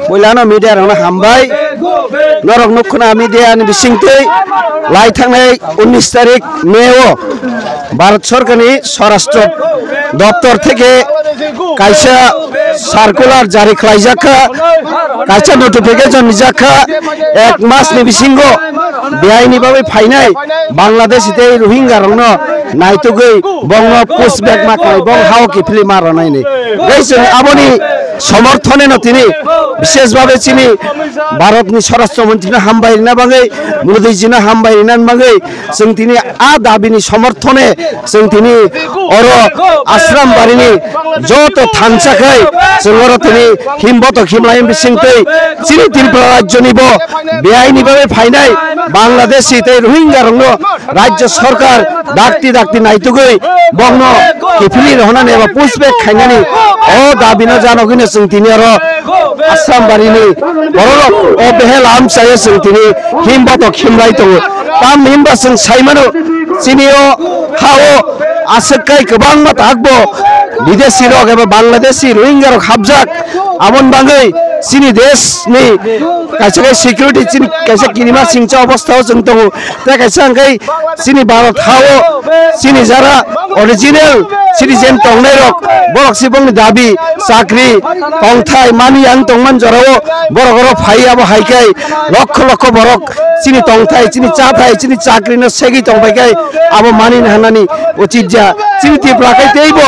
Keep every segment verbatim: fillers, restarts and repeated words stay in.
Puilano media rokno hambai. Norok nukkuna media ni bisingtwi lai thangnai unnish tarik May o Bharat Sorkarni Swarashtra Doptor theke kaisa circular jari khlaijak kha, kaisa notification rijak kha, ek mas ni bisingo beaini bagwi phainai Bangladeshi tei Rohingya rokno naitugwi bongno push back ma khlai, bong hao kiphilwi ma rwnaini. Tei chwng aboni somorthone no tini bishesh bhabe chini Bharatni Swarashtra Montrino hambai rina bagwi, Modiji no hambai rina bagwi chwng tini a dabini somorthone chwng tini oro Ashram barini joto thansa khai chwng oro tini himboto khimlai bisingtwi chini Tripura rajyoni bo beaini bagwi phainai Bangladeshi tei Rohingya rokno Rajya Sarkar dakti dakti naitugwi bongno kiphilwi rohonani eba push back khainani o dabino janogwino chwng tini oro Assam barini bororok o behel amchaio chwng tini himboto khimlai tongo. Tamni himba chwng saimano chini o ha-o aswk kai kwbangma takbo Bidesi rok eba Bangladeshi Rohingya rok hapjak, aboni bagwi chini desh ni kaisa kai security chini kaisa kirima singcha obostha o chwng tongo. Tei kaisa hwnkhe chini Bharat ha-o chini jara original citizen tongnai rok, borok si bongni dabi chakri tongthai mani yang tongman jorao borok oro phai abo hai khe lokho lokho borok chini tongthai, chini chathai, chini chakri no segwi tongbai khe abo mani hanani uchit ja. Chini Tripura khe teibo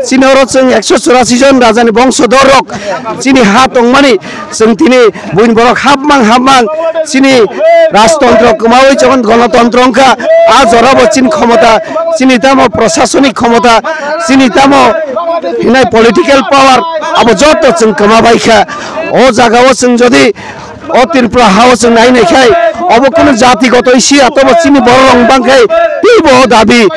chini oro chwng ekso churasi jon rajani bongso dor rok chini ha tongmani chwng tini buini borok hapmang hapmang chini rajtontro kwmawi chokon gonotontro wngkha. A jorabo chini khomota, chini tamo prosasonik khomota, chini tamo hinai political power abo joto chwng kwma bai kha. O jagao chwng jodi o Tripura hao chwng nai nai khai obo kunu jati gotoi si atobo chini borok rok bang khai teibo o dabi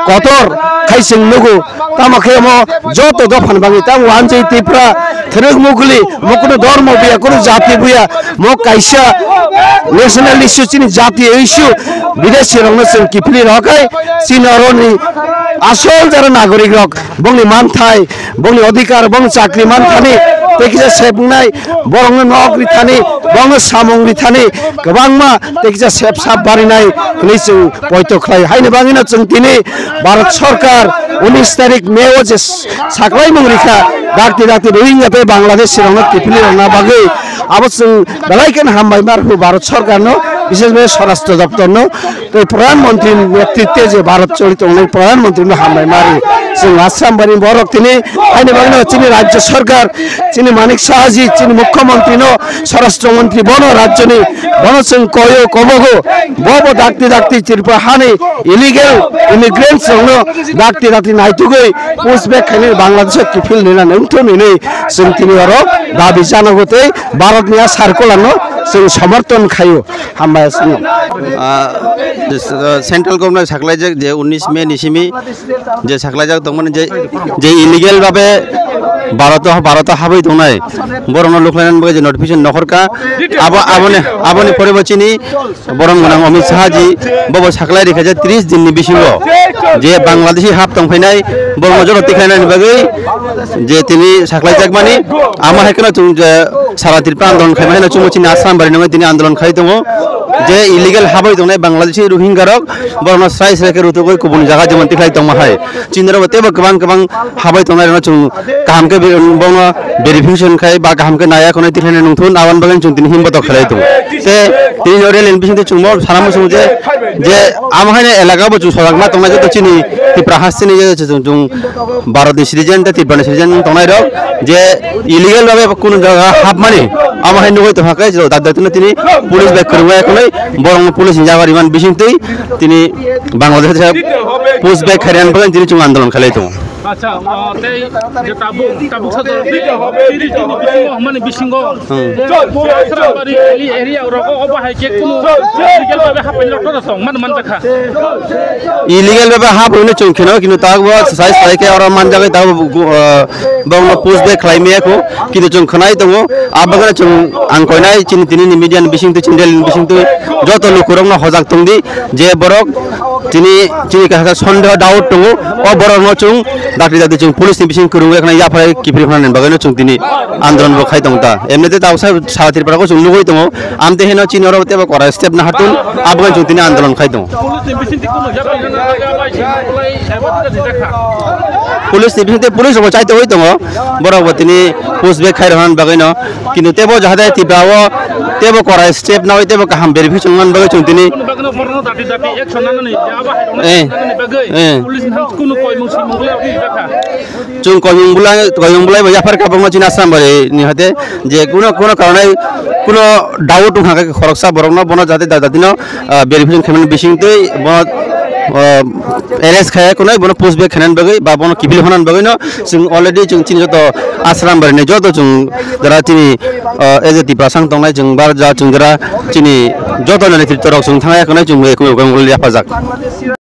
kotor khai chwng nugo. Tamo khe omo joto dophani bagwi tamo wanjwi Tripura thwrwk muguli mo kunu dhormo buya, kunu jati buya, mo kaisa national issue chini jati issue. Bidesi rokno chwng kiphilwi rw khai chini oroni asol jara nagorik rok bongni manthai, bongni odhikar, bongni chakri manthani tei kisa sep wngnai, borokno nok rithani, borokno samung rithani kwbangma tei kisa sep sap barinai hwnwi chwng poito khlai. Haini bagwino chwng tini Bharat Sarkar unis tarik May o je saklaimung rikha, dakti dakti Rohingya tei Bangladeshi rokno kiphilwi rwna bagwi abo chwng belai kheno hambai ma rwkho Bharat Sarkarno, bishesh khe Swarashtra Doptorno. Tei Pradhan Mantri ni netritwe je Bharat choli tongnai Pradhan Mantri no hambai mari. Chwng Assam bani borok tini haini bagwi no chini Rajya Sarkar, chini Manik Saha ji, chini Mukhyamantri no, Swarashtra Mantri bono rajyoni bono chwng koyo kobogo. Bobo dakti dakti Tripura hani illegal immigrants rokno dakti dakti naitugwi push back khainai Bangladesh o kiphil nina nungthun hinwi chwng tini oro dabi janago tei Bharat ni a circular no chwng somorthon khaio. Hambai aswkno. Ah, central government saklaijak je unis May ni simi je saklaijak tongmani je, je illegal babe Bharat o, Bharat o habwi tongnai borokno luklainani bagwi je notification nokhorkha abo, aboni, aboni pore bo chini borom gwnang Amit Shah ji bobo saklai rikha je tris din ni bisingo je Bangladeshi hap tongphainai borokno joto tikhlainani bagwi je tini saklaijakmani, amo hai kheno chwng je sara Tripura andolon khaima hai no chwngbo chini Assam bari nangwi tini andolon khai tongo. Je illegal habai tongnai Bangladeshi Rohingya rok, borokno srai srai khe rutugwi kubun jaga jemon tikhlai tongma hai. Chini rok teibo kwbang kwbang habai tongnai rokno chwng kaham khe bono verification khai ba kaham khe naya khwnai tikhlaina nungthun, aboni bagwi chwng tini himbotok khlai tongo. Tei tini no rally ni bisingtwi chwngbo sana muchungo je, je amo hai no elaka bo chwng sojak ma tongnai joto chini Tripura hasteni je chwng, chwng Bharat ni citizen tei Tripura ni citizen tongnai rok je illegal babe kunu jaga hapmani, amo hai nugwi tongkha khe dak dak tini police bai kwrwngwi khwnwi borok police ni jaga rimani bisingtwi tini Bangladesh push back khairani bagwi tini chwng andolon khlai tongo. Acha, o, tei je tabuk, tabuk sa jora tei tini tini bisingo, hamani bisingo. Hmm. Asrambari area, area rogo obo hai khe kunu illegal babe hapmani rok tong man man jakha. Illegal babe hap hwnwi chwng kheno, kintu tabuk bo sai sai khe oro manjagwi tabuk bo, uh, bongno push back khlai maya kho, kintu chwng khwnai tongo. Abagano chwng ang koinai chini tini ni media ni bisingtwi, chini rally ni bisingtwi joto lukurokno hojak tongdi je borok Tini, tini kaisa sondeho doubt tongo. O borokno chwng dakti dakti chwng police ni bising kwrwngwi khna yaphai kiphil khna ni bagwino chwng tini andolon bo khai tongo ta. Emnete ta sa, sa Tripura ko chwng nugwi tongo. Amte heno chini oro tebo korai step na hatun, aboni chwng tini andolon khai tongo. Police ni bising te police rok bo chai tongwi tongo. Borok bo tini push back khai rwna bagwino. Kintu tebo jahade Tripura o tebo korai step nawi tebo kaham verification man bagwi chwng tini. Eh, eh. Chwng koimung bulai, koimung bulai bo yaphar kabangma chini Asrambari ni hate je kuno, kuno karonai kuno doubt wngkha khe khoroksa borokno bono jate da-, datino, ah, verification khaimani bisingtwi bono, ah, arrest khaiya kunai bono push back khainani bagwi ba bono kiphil honani bagwino chwng already chwng chini joto Asrambari ni joto chwng jara chini, ah, as a Tiprasa wng tongnai chwng bar ja chwng jara chini joto nani netrito rok chwng thangya kunai chwng bai kunai yaphajak.